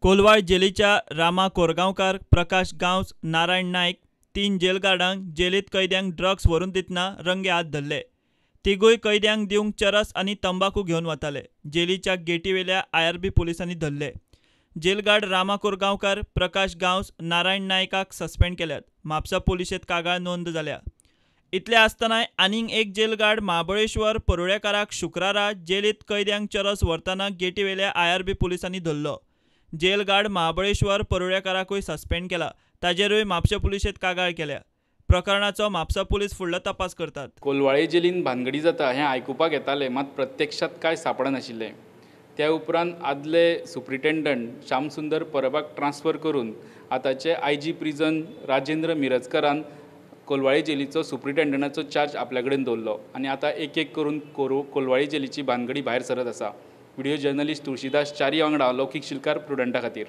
कोलवाळ जेलीच्या रामा Korgaonkar, Prakash Gawas, Narayan Naik 3 जेलगार्डांक जेलीत कैद्यांक drugs व्हरून दितना रंगे हात धरले. तिगूय कैद्यांक दिवंक चरस आनी तंबाकू घेवन वताले. जेलीच्या गेटीवेल्या आयआरबी पुलिसांनी धरले. जेलगार्ड रामा कोरगांवकार, प्रकाश गांवस, नारायण नायकाक सस्पेंड केल्यात. म्हापसा पुलिशेंत कागाळ नोंद जाल्या. इतले आसतनाय आनीक एक जेलगार्ड महाबळेश्वर परुळेकाराक शुक्रारा जेलीत कैद्यांक चरस व्हरतना गेटीवेल्या आयआरबी पुलिसांनी धरलो. जेलगार्ड महाबळेश्वर परुळेकाराकूय सस्पेंड केला. ताजेरूय म्हापशें पुलिशेंत कागाळ केल्या. प्रकरणाचो म्हापसा पुलीस फुडलो तपास करतात. कोलवाळे जेलीन भानगडी जाता हें आयकुपाक येतालें, मात प्रत्यक्षात कांय सापडनाशिल्लें. त्या उपरांत आदले सुप्रिटेंडंट श्यामसुंदर परबाक ट्रान्सफर करून आतांचे आयजी प्रिजन राजेंद्र मिरजकरान कोलवाळे जेलीचो सुप्रिटेंडंटाचो चार्ज आपल्या कडेन दवरलो आनी आतां एक एक करून कोलवाळे जेलीची भानगडी भायर सरत आसा. व्हिडिओ जर्नलिस्ट तुळशीदास च्यारी वांगडा लौकीक शिलकार, प्रुडंटा खातीर.